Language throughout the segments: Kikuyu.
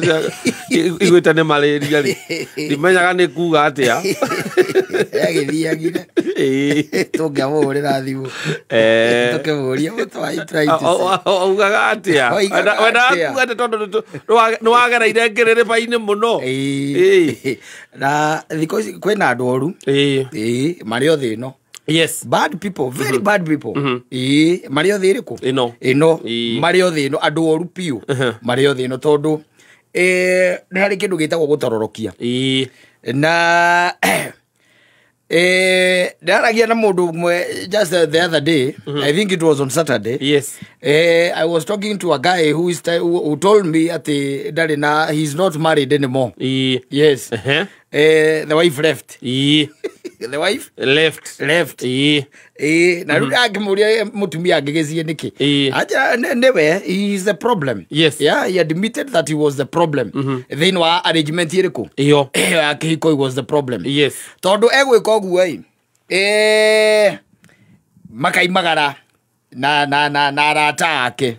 Igwĩte nĩ malaria rĩ, ndimenyaga nĩ kuga atĩa. Agĩthiagire. Ĩĩ. Tũngĩamũhũrĩra thimũ tũkĩmũria, "What are you trying to say?" Augaga atĩa? Oigaga Wendaga atĩa? kuga atĩ tondũ nĩ wagereire ngĩrĩrĩba-inĩ mũno. Ĩĩ. Na thikũ ici kwĩna andũ oru. Ĩĩ, marĩ o thĩ ĩno. Bad people, very bad people. Ĩĩ, marĩ o thĩ ĩrĩkũ? Ĩno. Ĩno. Marĩ o thĩ ĩno, andũ oru biũ marĩ o thĩ ĩno, tondũ nĩ harĩ kĩndũ gĩtagwo gũtororokia. Na ndaragia na mũndũ ũmwe just the other day, I think it was on Saturday. I was talking to a guy who, is, who told me atĩ ndarĩ na, he's not married anymore. Yes. The wife left. The wife Left. Left. Na rĩu angĩmũria mũtumia angĩgĩciĩ nĩkĩ? Anja nĩwe, he is the problem. Yeah, he admitted that he was the problem thĩinĩ wa arrangement ĩrĩkũ? Ĩyo. Ya kĩhiko, he was the problem. Tondũ egwĩka ũguo ĩ, makaimagara na arata ake.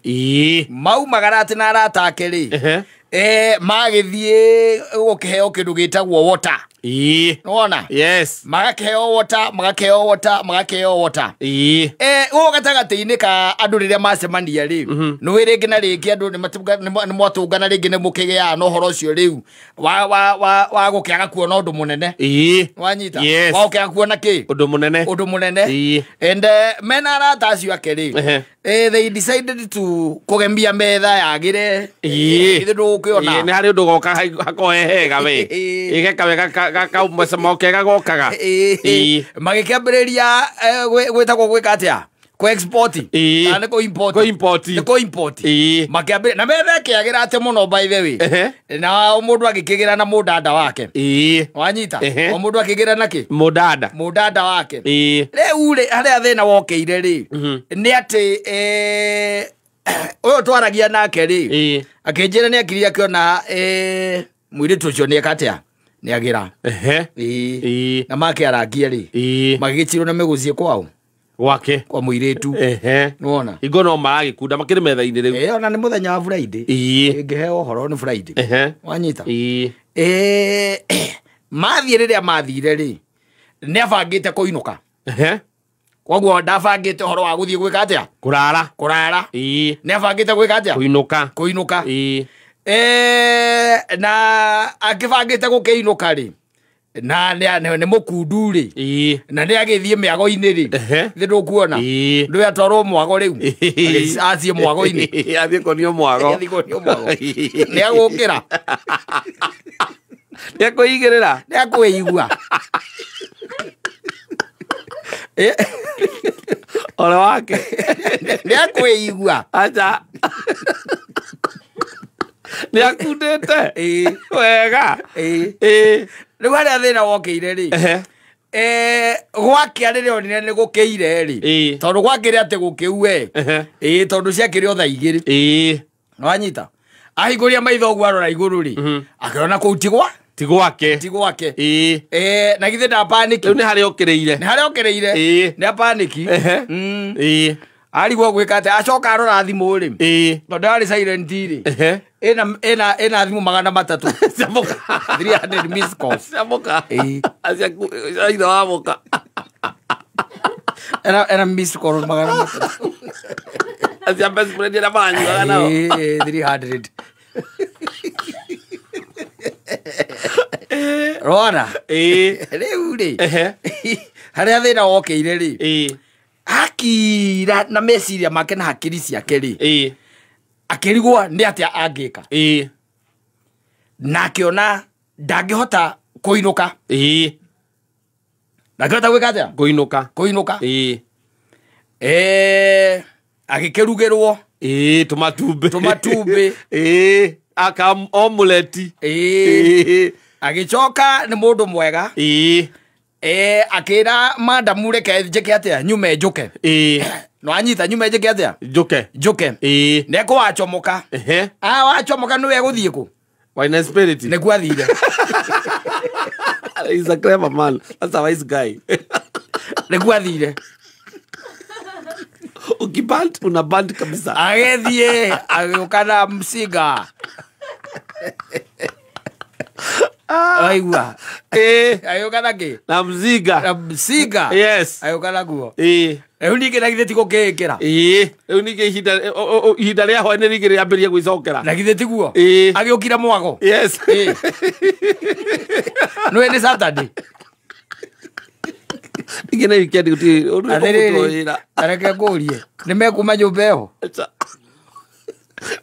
Maumagara atĩ na arata ake rĩ, magĩthiĩ gũkĩheo kĩndũ gĩtagwo water. Nĩwona? Magakĩheo water, magakĩheo water, magakĩheo water. Gũkũ gatagatĩ-inĩ ka andũ rĩrĩa macemania rĩ, nĩwĩ rĩngĩ na rĩngĩ andũ nĩ mwatũngana rĩngĩ, nĩ mũkĩgĩaga na ũhoro ũcio rĩu wa gũkĩaga kuona ũndũ mũnene. Wanyita? Yes. Wa gũkĩaga kuona kĩ? Ũndũ mũnene. Ũndũ mũnene. And mena arata acio ake rĩ, they decided to kũgemia metha yagĩre. Ithe ndũgũkĩona? Nĩ harĩ ũndũ goka hakohe hega we. Ĩgeka wega kaumacamo kega gokaga. Magĩkĩambĩrĩria gwĩtagwo gwĩka atĩa, kũ export. Kana nĩ kũ import? Kũ import. Nĩ kũ import. Makĩambĩrĩria na metha ĩkĩagĩra atĩ mũno, by the way. Na o mũndũ agĩkĩgĩra na mũndanda wake. Wanyita? O mũndũ akĩgĩra na kĩ? Mũndanda. Mũndanda wake. Rĩu rĩ, harĩa thĩna wokĩire rĩ, nĩ atĩ ũyũ twaragia nake rĩ, akĩnjĩra nĩ akirire akĩona mũirĩtu ũcio nĩ eka atĩa, nĩ agĩra. Na makĩarangia rĩ, magĩgĩcirwo na mĩgũciĩ kwao. Gwake. Kwa mũirĩtu. Nĩwona? Hingo no maragĩkunda makĩrĩ metha-inĩ rĩu. Ona nĩ mũthenya wa Friday. Ĩngĩheo ũhoro nĩ Friday. Wanyita? Mathiĩ, rĩrĩa mathire rĩ, nĩ abangĩte kũinũka. Koguo ndabangĩte ũhoro wa gũthiĩ gwĩka atĩa? Kũrara. Kũrara. Nĩ abangĩte gwĩka atĩa? Kũinũka. Kũinũka. Na akĩbangĩte gũkĩinũka rĩ, na nĩ mũkundu rĩ, na nĩ agĩthiĩ mĩago-inĩ rĩ, thĩ ndũkuona? Ndũĩ atwarwo mwago rĩu. Athiĩ mwago-inĩ. Athiĩ kuonio mwago. Athiĩ kuonio mwago, nĩ agũkĩra. Nĩ ekũigĩrĩra. Nĩ akwĩigua. Ole wake. Nĩ akwĩigua. Aca, nĩ akundĩte. Wega. Rĩu harĩa thĩna wokĩire rĩ, gwakĩa rĩrĩa onire nĩ gũkĩire rĩ, tondũ gwakĩrĩ atĩ gũkĩue, ĩĩ, tondũ ciakĩrĩ o thaa 2. Nĩwanyita? Ahingũria maitho ũguo arora igũrũ rĩ, akĩona kũu ti gwa Ti gwake. Ti gwake. Na githĩ ndapaniki? Rĩu nĩ harĩa ũkĩrĩire. Nĩ harĩa okĩrĩire. Nĩ apaniki. Arigwo gwĩka atĩa, acoka arora thimũ rĩ, tondũ yarĩ silent rĩ, ĩna thimũ 300. Cia mũka. 300 missed calls. Cia mũka. Cia ithe wa mũka. Ena missed call 300. Cia best friend arĩa maranyuaga nao. Ĩĩ, 300 rona. Rĩu rĩ, harĩa thĩna wokĩire rĩ, akira na meciria make na hakiri ciake rĩ, akĩrigwo nĩ atĩa angĩka. Na akĩona ndangĩhota kũinũka. Ndangĩhota gwĩka atĩa? Kũinũka. Kũinũka. Agĩkĩrugĩrwo. Tũmatumbĩ. Tũmatumbĩ. Aka omelette. Agĩcoka nĩ mũndũ mwega. Akĩra madamu, "Reke njĩke atĩa, nyume njũke." Nĩwanyita? "Nyume njĩke atĩa?" Njũke. "Njũke." Nĩekũ wacomoka. A wacomoka nĩwe gũthiĩ kũ? Wine spirit. Nĩkuo athire. He's a clever man. That's a wise guy. Nĩkuo athire. Ukiband, una band kabisa. Agĩthiĩ agĩũka na mcinga. Waigua. Agĩũka na kĩ? Na mzinga. Na mzinga. Yes. Agĩũka naguo. Ĩĩ. Rĩu ningĩ na githĩ ti gũkĩĩkĩra? Ĩĩ. Rĩu ningĩ ihinda rĩa hwaĩ-inĩ rĩngĩ rĩambĩrĩria gwĩcokera. Na githĩ tiguo? Ĩĩ. Agĩũkire mwago. Yes. Ĩĩ. Nĩũĩ nĩ Saturday? Ningĩ nĩ weekend gũtirĩ ũndũ ũkũrutwo wĩra. Reke ngũrie. Nĩ mekuma nyũmba ĩyo?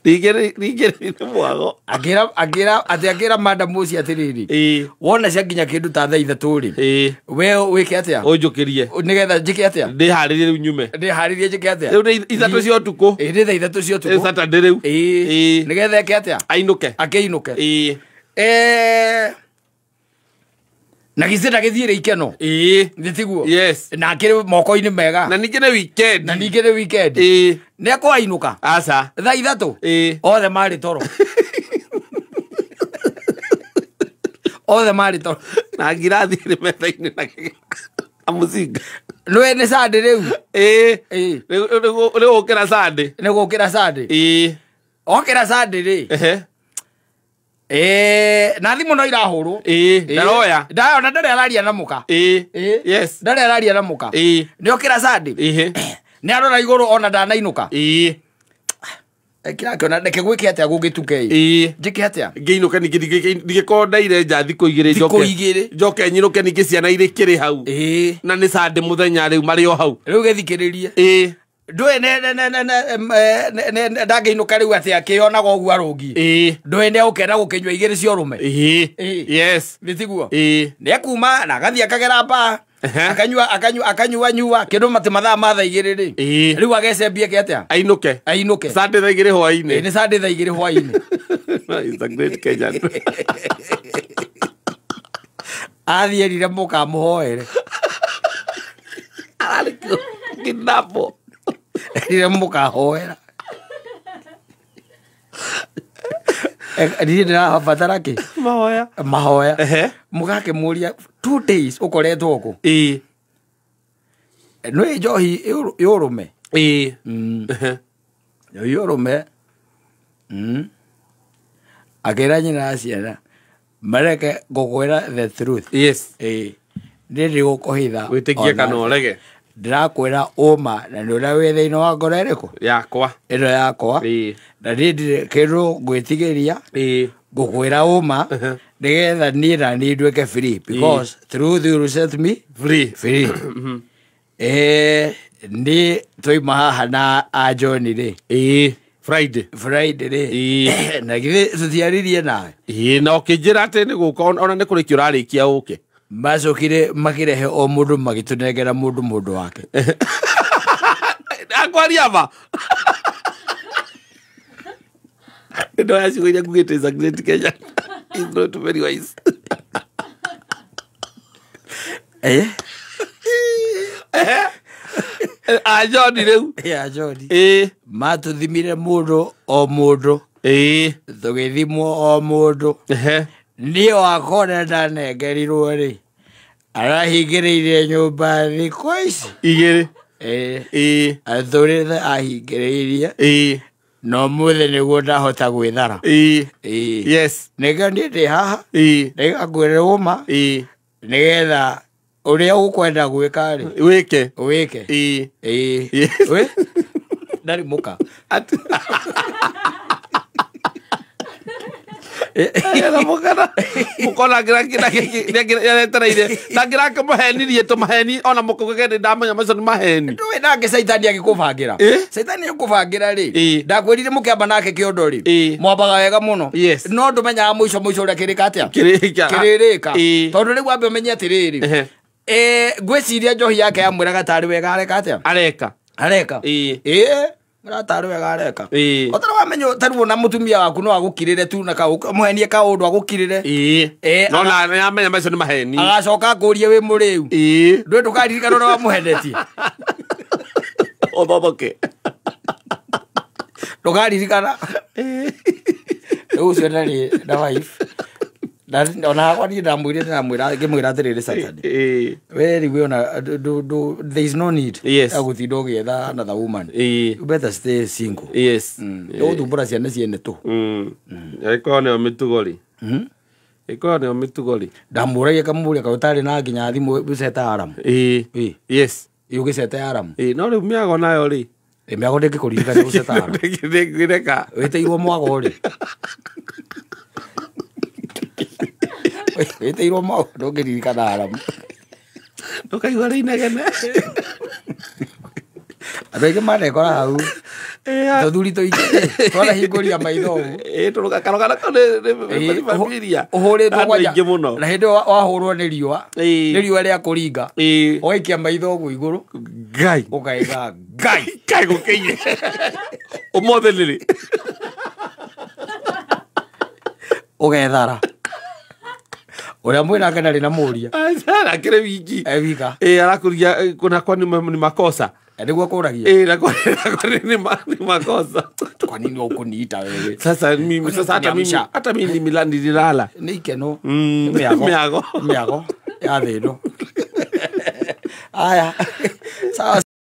Ningĩ nĩ mwago. Akĩra atĩ akĩra madam ũcio atĩrĩrĩ. Ĩĩ. Wona cia nginya kĩndũ ta thaa 3 rĩ. Ĩĩ. We wĩke atĩa? Ũnjũkĩrie. Nĩgetha njĩke atĩa? Ndĩharĩrie rĩu nyume. Ndĩharĩrie njĩke atĩa? Rĩu nĩ 3 cia ũtukũ. Ĩĩ nĩ thaa 3 cia ũtukũ. Nĩ Saturday rĩu. Ĩĩ. Nĩgetha eke atĩa? Ainũke. Akĩinũke. Ĩĩ. Na githĩ ndagĩthiĩre ikeno? Ĩĩ. Nĩ tiguo? Yes. Na akĩrĩ moko-inĩ mega. Na ningĩ nĩ weekend. Na ningĩ nĩ weekend. Ĩĩ. Nĩ ekwainũka? Aca. Thaa 3? Ĩĩ. Othe marĩ toro. Othe marĩ toro. Na ngirathi ĩrĩ metha-inĩ na mũcinga. Nĩũĩ nĩ Sunday rĩu? Ĩĩ. Ĩĩ. Nĩ gũkĩra Sunday. Nĩ gũkĩra Sunday. Ĩĩ. Okĩra Sunday rĩ. Ehe. Na thimũ no irahũrwo. Ĩĩ, ndaroya. Ndaroya, ndarĩ araria na mũka. Ĩĩ. Yes. Ndarĩ araria na mũka. Ĩĩ. Nĩ okĩra Sunday. Ĩĩ. Nĩ arora igũrũ ona ndanainũka. Ĩĩ. Kĩrakĩona reke gwĩke atĩa gũgĩtuke ĩ. Ĩĩ. Njĩke atĩa? Ngĩinũke ningĩ ndingĩkorwo ndaire nja thikũ 2 njoke. Thikũ 2. Njoke nyinũke ningĩ ciana irĩ kĩrĩ hau. Ĩĩ. Na nĩ Sunday mũthenya rĩu marĩ o hau. Rĩu gĩthikĩrĩrie. Ĩĩ. Ndũĩ ndangĩinũka rĩu atĩ akĩonaga ũguo arũngiĩ. Ĩĩ. Ndũĩ nĩ egũkenda gũkĩnyua 2 cia ũrũme. Ĩĩ. Yes. Nĩ tiguo? Ĩĩ. Nĩ ekuma na agathiĩ akagera mbaa. Akanyua nyua kĩndũ matĩ mathaa ma thaa 2 rĩ. Ĩĩ. Rĩu agecembie ke atĩa? Ainũke. Ainũke. Sunday thaa 2 hwaĩ-inĩ. Ĩĩ nĩ Sunday thaa 2 hwaĩ-inĩ. It's a great Kenyan. Athiĩ erire mũkamũhoere. Ararĩ kidnapo. Erire mũkahoera. Niĩ ndĩrabatara kĩ? Mahoya. Mahoya. Ehe. Mũgakĩmũria 2 days ũkoretwo kũ? Ĩĩ. Nĩ njohi yũrũme. Ĩĩ. Ehe. Yũrũme. Akĩra nyina ciana mareke ngũkwĩra the truth. Yes. Ĩĩ. Niĩ ndigũkũhitha. Wĩtĩkie kana ũrege. Ndĩrakwĩra ũma na nĩ ũrĩa wĩ thĩinĩ wa ngoro ĩrĩkũ? Yakwa. Ĩno yakwa. Ĩĩ. Na niĩ ndirĩ kĩndũ ngwĩtigĩria. Ĩĩ. Ngũkwĩra ũma nĩgetha niĩ na niĩ nduĩke free because truth will set me free. Free. Niĩ twauma haha na a John rĩ. Ĩĩ. Friday. Friday rĩ. Ĩĩ. Na githĩ tũtiaririe nawe? Ĩĩ, na ũkĩnjĩra atĩ nĩ gũka ona nĩ kũrĩkia ũrarĩkia ũke. Macokire makĩrehe o mũndũ magĩtũnengera mũndũ wake. Akwaria ma. Ndoya ciugo iria ngugĩte is a great Kenyan. Is not very wise. A John rĩu. Ya John. Ĩĩ. Matũthimire mũndũ o mũndũ. Ĩĩ. Tũgĩthimwo o mũndũ. Ehe. Niĩ wakwa ũrĩa ndanengerirwo rĩ, arahingĩrĩirie nyũmba thikũ ici 2. Ĩĩ. Ĩĩ. Atũrĩte ahingĩrĩirie. Ĩĩ. Na ũmũthĩ nĩguo ndahota gwĩthara. Ĩĩ. Ĩĩ. Yes. Nĩkĩo niĩ ndĩ haha. Ĩĩ. Nĩgakwĩra ũma. Ĩĩ. Nĩgetha ũrĩa ũkwenda gwĩka rĩ. Wĩke. Wĩke. Ĩĩ. Ĩĩ. Yes. Wĩ? Ndarĩ mũka. Mukona ngirakĩretereire na ngirakĩmũhenirie tũmaheni ona mũkũgege ndamenya macio nĩ maheni. Ndũĩ nake Caitani agĩkũbangĩra. Caitani agĩkũbangĩra rĩ, ndakwĩrire mũkĩamba nake kĩondo rĩ, mwambaga wega mũno. No ndũmenyaga mũico mũico ũrĩa kĩrĩka atĩa? Kĩrĩrĩka. Tondũ rĩu wambe ũmenye atĩrĩrĩ, ngwĩciria njohi yake yamwĩraga tarĩ wega areka atĩa? Areka. Areka. Ĩĩ. Mũratarĩ wega areka. Ũtarĩ wamenya tarĩu ona mũtumia waku no agũkirĩre tu na mũhenie kaũndũ agũkirĩre. Ĩĩ. No na nĩamenya macio nĩ maheni. Agacoka akũrie wĩ mũrĩu. Ĩĩ. Ndũĩ ndũkaririkana ũrĩa wamũhenetie. Ũthothoke. Ndũkaririkana. Rĩu ũcio ndarĩ na wife. Ona hakwa niĩ ndamwĩrire, ndamwĩra ngĩmwĩra atĩrĩrĩ, Saturday we rĩu ona there is no need ya gũtinda ũgĩetha another woman. You better stay single. Ũgũthumbũra ciana ciene tũ. Ĩkorwo nĩyo mĩtugo rĩ, ĩkorwo nĩyo mĩtugo rĩ. Ndamũragia kamũria kaũ ũtarĩ na nginya thimũ ũceta aramu. Yes. Ĩ, ũgĩcete aramu. Ĩĩ, no rĩu mĩago nayo rĩ. Ĩ, mĩago ndĩngĩkũririkania gũceta aramu. Ndĩngĩreka. Wĩtĩirwo mwago rĩ, wĩtĩirwo mwago ndũngĩririkana aramu. Ndũkaigua rĩ inegene. Andũ aingĩ manekora hau. Tũthuri tũingĩ twanahingũria maitho ũguo. Ĩĩ, tũrũga karũgano kau nĩ familia. Ũhũrĩtwo Andũ kwanja aingĩ mũno. Na hĩndĩ ĩyo wahũrwo nĩ riũa, nĩ riũa rĩa kũringa, ũgaikia maitho ũguo igũrũ. Ngai. Ũkaiga Ngai. Ngai gũkĩire ũmũthĩ nĩ rĩ. Ũgethara ũrĩa mwĩnake ndarĩ na mũria. Akĩrĩ wiki. E wika. Ĩĩ, arakũria kuna kwa ni makosa. Nĩguo kũragia. Ĩĩ, na kwa ni makosa. Kwa nini ũkũniita wewe? Sasa mimi, sasa hata mimi Kuniamsha. hata mimi nililala. Nĩ ikeno. Nĩ mĩago. Mĩago. Mĩago ya thĩ ĩno. Aya, sawa.